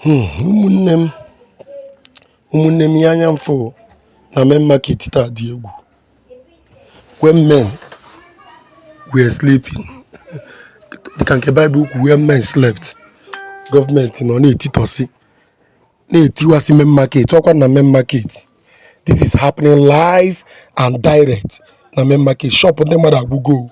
Ụmụnne m, ụmụnne m, ihe anya m fụ na main market taa dị egwu. When men were sleeping, dịka nke Baịbụl kwu, "When men slept," gọọmenti nọ na-etitọsị, na-etiwasị main market. Ọkwa na main market, this is happening live and direct na main market. Shop ndị mmadụ agwụgo.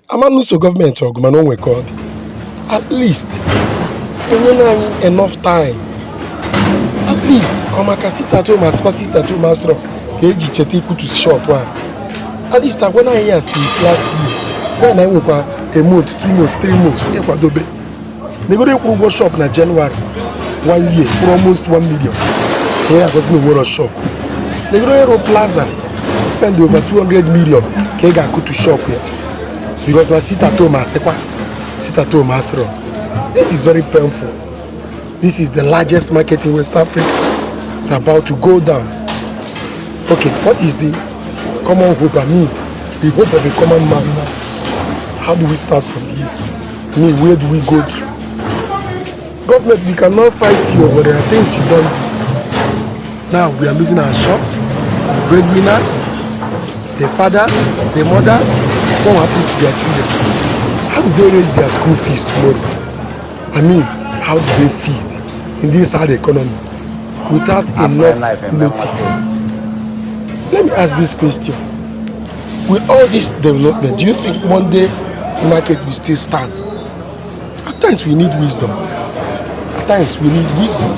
Amanụ so gọọmenti ọgụ, mana o nwe ka ọ dị. At least enye anyị enough time. At least ọ maka sit at home, asịkwa sit at home asịrọ ka eji cheta ikutu shop a. At least agwana anyị ya since last year, when anyị nwekwa a month, 2 months, 3 months ịkwadobe. Negoro ịkwụrụ ụgwọ shop na January one year, kwụrụ almost 1 million, ka ị na-agosi na onwero shop. Negoro ịrụ plaza, spend over 200 million, ka ị ga-akụtu shop ya because na sit at home, asịkwa sit at home asịrọ. This is very painful. This is the largest market in West Africa. It's about to go down. Okay, what is the common hope? I mean, the hope of a common man now. How do we start from here? I mean, where do we go to? Government, we cannot fight you, but there are things you don't do. Now we are losing our shops, the breadwinners, the fathers, the mothers. What will happen to their children? How do they raise their school fees tomorrow? I mean, how do they feed in this hard economy without enough notice? Let me ask this question. With all this development, do you think one day the market will still stand? At times we need wisdom. At times we need wisdom.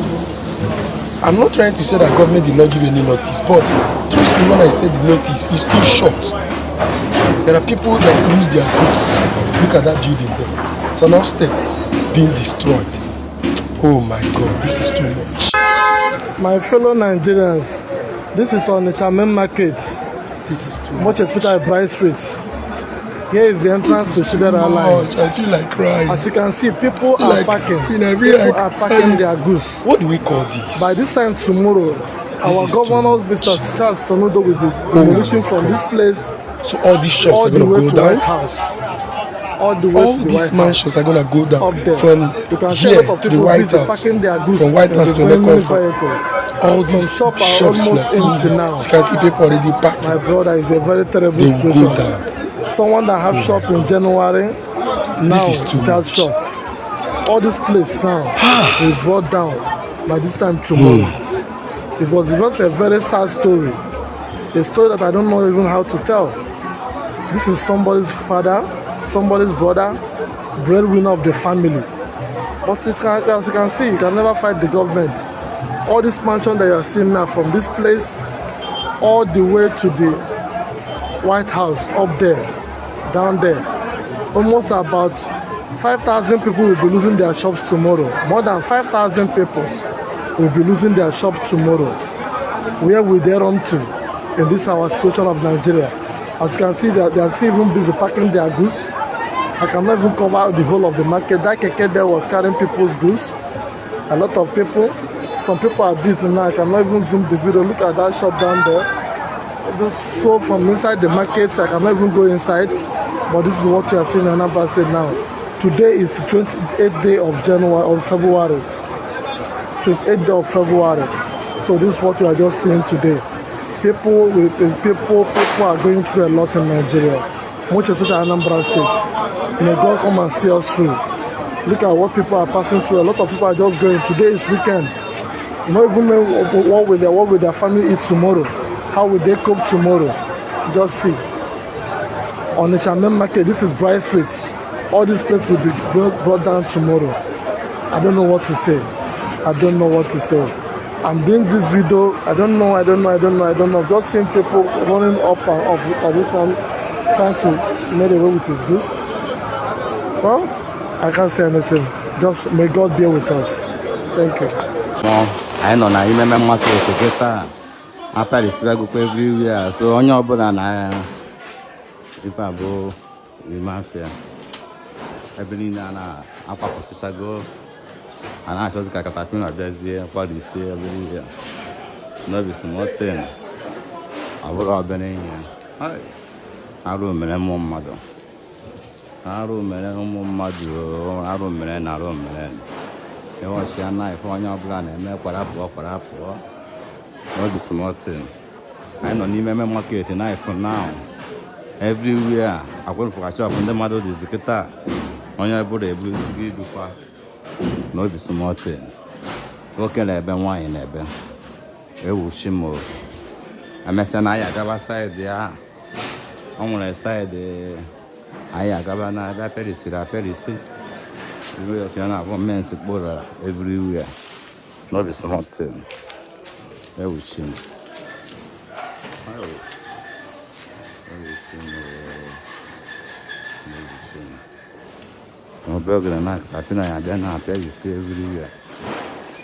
I'm not trying to say that government did not give any notice, but trust me when I say the notice is too short. There are people that lose their goods. Look at that building there. It's an upstairs being destroyed. Oh my God, this is too much. My fellow Nigerians, this is Onitsha Main Market, This is too much especially Bright Street. Here is the entrance This to is too Chidera Line. much. I feel like crying. As you can see, people are Like, packing. I feel People like are packing crying. Their goods. What do we call this? By this time tomorrow, our Is too governor, much. Mr. Charles Soludo, will be demolishing from God. This place So all these shops all are the gonna way go to down. White House. All the way All to the these White House. Mansions are gonna go down Up there. from You can see a here lot of to the people White busy House. packing their goods From White in House the to many Nekofo. Vehicles. All Some these shops are shops you are almost seeing. empty now. You can see people already packing. My brother, is a very terrible They will go situation. Down. Someone that have shop in January, now This is too without much. Shop. All this place now will brought down by this time tomorrow. It was just a very sad story. A story that I don't know even how to tell. This is somebody's father, somebody's brother, breadwinner of the family. But as you can see, you can never fight the government. All this mansion that you are seeing now, from this place all the way to the White House up there, down there, almost about 5,000 people will be losing their shops tomorrow. More than 5,000 people will be losing their shops tomorrow. Where will they run to in this our situation of Nigeria? As you can see, they are still even busy packing their goods. I cannot even cover the whole of the market. That keke there was carrying people's goods. A lot of people. Some people are busy now. I cannot even zoom the video. Look at that shop down there. Just so from inside the market, I cannot even go inside. But this is what we are seeing in Anambra State now. Today is the 28th day of January, of February. 28th day of February. So this is what we are just seeing today. People are going through a lot in Nigeria, much especially Anambra State. May God come and see us through. Look at what people are passing through. A lot of people are just going. Today is weekend. Not even know what will their family eat tomorrow. How will they cope tomorrow? Just see. On the Main Market, this is Bright Street. All these places will be brought down tomorrow. I don't know what to say. I don't know what to say. I'm doing this video. I don't know, I don't know, I don't know, I don't know. Just seeing people running up and up. Look at this man trying to make away with his goods. Well, I can't say anything. Just may God be with us. Thank you. Mọ anyị nọ na ime main market kịta, aparisiwagokwa everywhere, so onye ọbụla na ife a bụ ime afịa, ebe niile a na-akwapụsịchago, a na-achọzi ka caterpillar bịazie kwarisie ebe niile. No be small thing, ọ bụrụ obere ihe. Ai, arụ mere ụmụ mmadụ, arụ mere ụmụ mmadụ oo, arụ mere na arụ mere. Ịwọchịa na ife onye ọbụla na-eme kwara pụọ kwara pụọ. No be small thing. Anyị nọ n'ime main market na ife now. Everywhere akwụnfụka shop ndị mmadụ dịzi kịta. Onye ọbụla eburuzigo ibukwa. No be small thing. Nwoke na-ebe, nwaanyị na-ebe. Ewuchi m o. Emesịa na anyị agaba side ya. O nwere side anyị agaba na ebe aperisiri aperisi. Iwe otu ya na-abụ mens kpụrụ everywhere. No be small thing. Ewuchi m. Ewuchi m o. Ewuchi m. Obere oge na katapila ya abịa na apịarisi everywhere.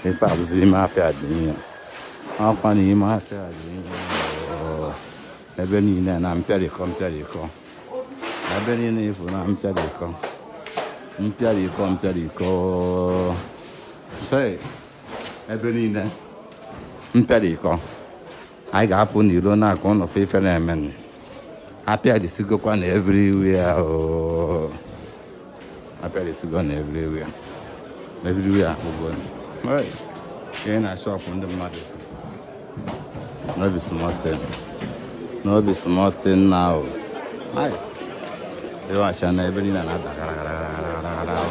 Ife a bụzi ime afịa dị ihe. Ọkwa na ime afịa dị ihe. Ebe niile na mpịarịkọ mpịarịkọ. Ebe niile ifu na mpịarịkọ. Mpịarịkọ mpịarịkọ. Hey, ebe niile mpịarịkọ. Anyị ga-apụ n'iro na-akụ ụnụ fụ ife na-eme. Apịarịsigokwa na everywhere o. Apịarịsigo na everywhere. Everywhere akpụgo. Hey, ihe na shop ndị mmadụ si. No be small thing. No be small thing now. Hi. Ịwacha na ebe niile na-ada gara gara gara gara gara.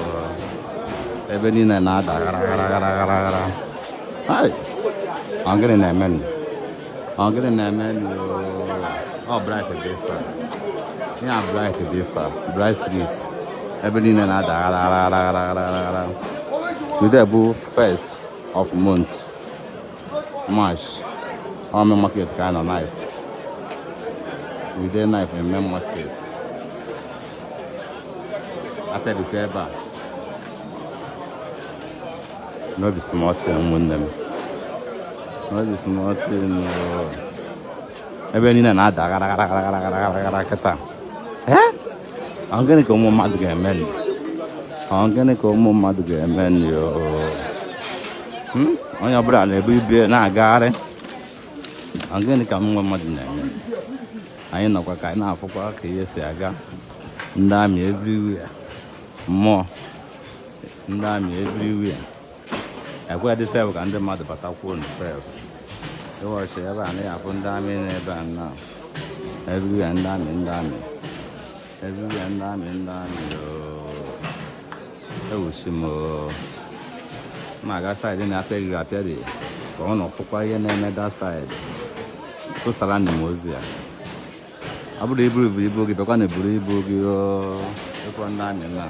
Ebe niile na-ada gara gara gara gara gara. Hi. Ọ gịnị na-eme nụ? Ọ gịnị na-eme nụ? Ọ Bright dị fa. Ya Bright dị fa. Bright Street. Ebe niile na-ada gara gara gara gara gara gara. Today bụ first of month. March. Ọ main market ka a nọ knife. We dey knife in main market. Apịarịkọ ebe a. No be small thing, ụmụnne m. No be small thing o. Ebe niile na-ada gara gara gara gara gara gara gara kịta. Eh? Ọ gịnị ka ụmụ mmadụ ga-eme nụ? Ọ gịnị ka ụmụ mmadụ ga-eme nụ o? Onye ọbụla na-ebu ibu na-agagharị. Ọ gịnị ka ụmụ mmadụ na-eme? Anyị nọkwa ka anyị na-afụkwa ka ihe si aga. Ndị army everywhere. Mmụọ. Ndị army everywhere. Ekwe dị sef ka ndị mmadụ batakwuo sef. Ịwọchị ebe a na-afụ ndị army nọ ebe a now. Everywhere ndị army, ndị army. Everywhere ndị army, ndị army ooo. Ewuchi m ooo. M aga side na-apịarị apịarị ka ọ nọ fụkwa ihe na-eme that side. Tụsara nụ m ozi a. Ọ bụrụ iburu ibu ibu gị, bịakwa na eburu ibu gị ooo. Ịkwa ndị army na.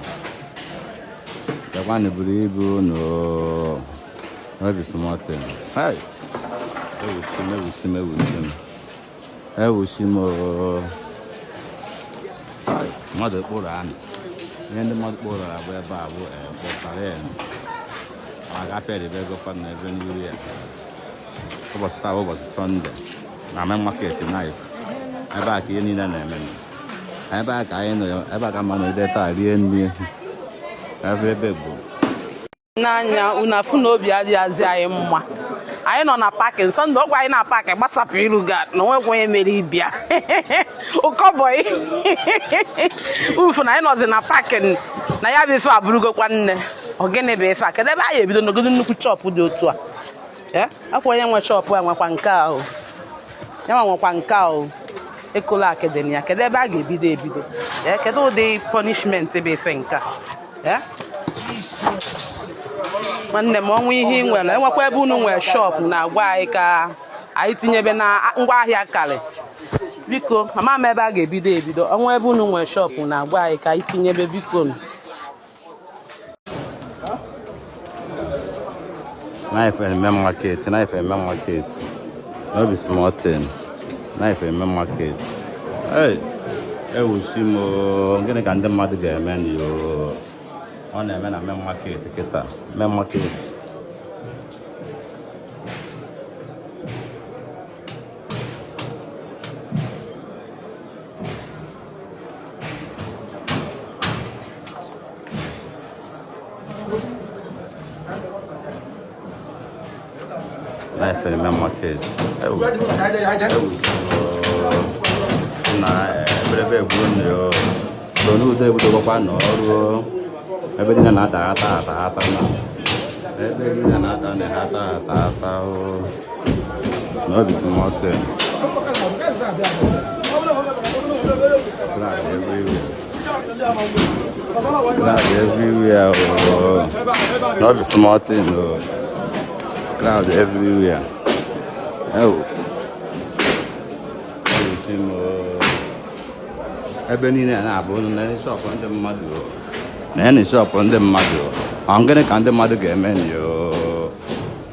Bịakwa na eburu ibu no. No be small thing. Hey! Ewuchi m, ewuchi m, ewuchi m. Ewuchi m ooo. Hey! Mmadụ kpụrụ anụ. Ihe ndị mmadụ kpụrụ abụ ebe a bụ kpụtara ya. Ma ga-apịarịba ego fa na ebe n'iru ya. Ụbọchị taa bụ ụbọchị Sọnde na main market knife. Ebe a ka ihe niile na-eme. Ebe a ka anyị nọ, ebe a ka mma nọgide taa rie nri. Ebe ebe bụ. N'anya unu afụ na obi adịghịzị anyị mma. Anyị nọ na parking Sọnde ọgwa anyị na park gbasapụ iru ga na onwekwa onye mere ịbịa ụkọbọyị ufu na anyị nọzi na parking na ya bụ ife abụrụgokwa nne. Ọ gịnị bụ ife a? Kedu ebe anyị ebido n'ogodo nnukwu shop dị otu a? Ee, akwa onye nwe shop a nwekwa nke a o, ya nwa nwekwa nke a o, ekola akịdị na ya. Kedu ebe a ga-ebido ebido? Ee, kedu ụdị punishment bụ ife nke a? Ee, nwanne m, ọnwa ihe ị nwere enwekwa ebe unu nwere shop na-agwa anyị ka anyị tinyebe na ngwaahịa karị. Biko, ama m ebe a ga-ebido ebido. Ọnwa ebe unu nwere shop na-agwa anyị ka anyị tinyebe, biko. Knife in main market, knife in main market. No be small thing. Knife in main market. Hey, ewuchi m o, gịnị ka ndị mmadụ ga-eme nị o? Ọ na-eme na main market kịta, main market. Knife in main market. Ewu, ewuchi m o. Na eberebe egbuo nne o. So n'udo ebidogokwa n'ọrụ o. Ebe niile na-ada ata ata ata na. Ebe niile na-ata na ata ata ata o. No be small thing. Crowd everywhere. Crowd everywhere. Oh. No be small thing. Oh. Crowd everywhere. Oh. Ebe niile na-abụ na shop ndị mmadụ, na shop ndị mmadụ. Ọ gịnị ka ndị mmadụ ga-eme nyo?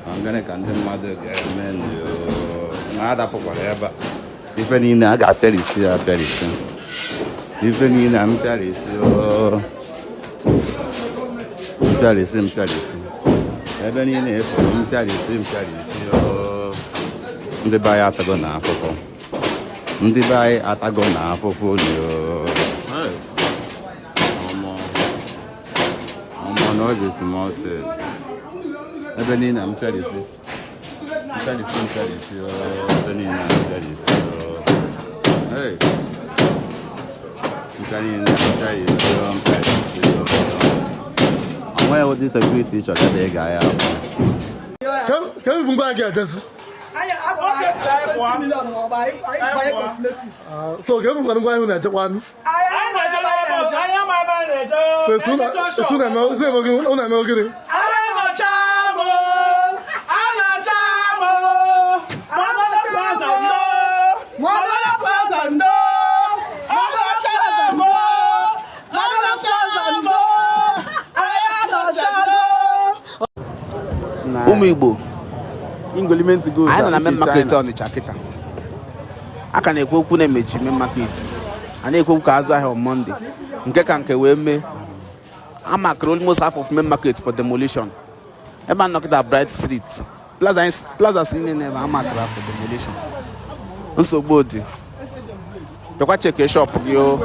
Ọ gịnị ka ndị mmadụ ga-eme nyo? Na adapụkwara ebe a. Ife niile a ga-apịarisi, apịarisi. Ife niile a mpịarisi o. Mpịarisi, mpịarisi. Ebe niile efuru mpịarisi, mpịarisi o. Ndị be anyị atago na afụfụ. Ndị be anyị atago na afụfụ nyo. Ọmọ. Ọmọ, no be small thing. Ebe niile mpịarisi. Mpịarisi, mpịarisi o. Ebe niile mpịarisi o. Hey. Nke niile mpịarisi o, mpịarisi o. Onweghị ụdị security ị chọrọ ebe ị ga ya afụ. Ka ebu ngwa gị ejezi. Anyị agwara anyị 20 million ma ọ bụ anyị banye cosmetics. So ka ebukwana ngwa ahụ na-echekwa anụ. Anyị na-eje n'airport, Anyị ama ebe anyị na-eje. So etu unu eme ogiri. Anyị na-acha mụ. Anyị na-acha mụ. Mother Plaza ndo. Mother Plaza ndo. Anyị na-acha mụ. Mother Plaza ndo. Anyị na-acha ndo. Ụmụ Igbo, anyị nọ na main market Ọnịcha kịta. A ka na-ekwu okwu na-emechi main market, a na-ekwu okwu ka azụ ahịa on Monday. Nke ka nke wee mee, a makịrị almost half of main market for demolition. Ebe a nọkịta, Bright Street Plaza, anyị plaza si niile ebe a makịrị for demolition. Nsogbu dị. Bịakwa check shop gị o.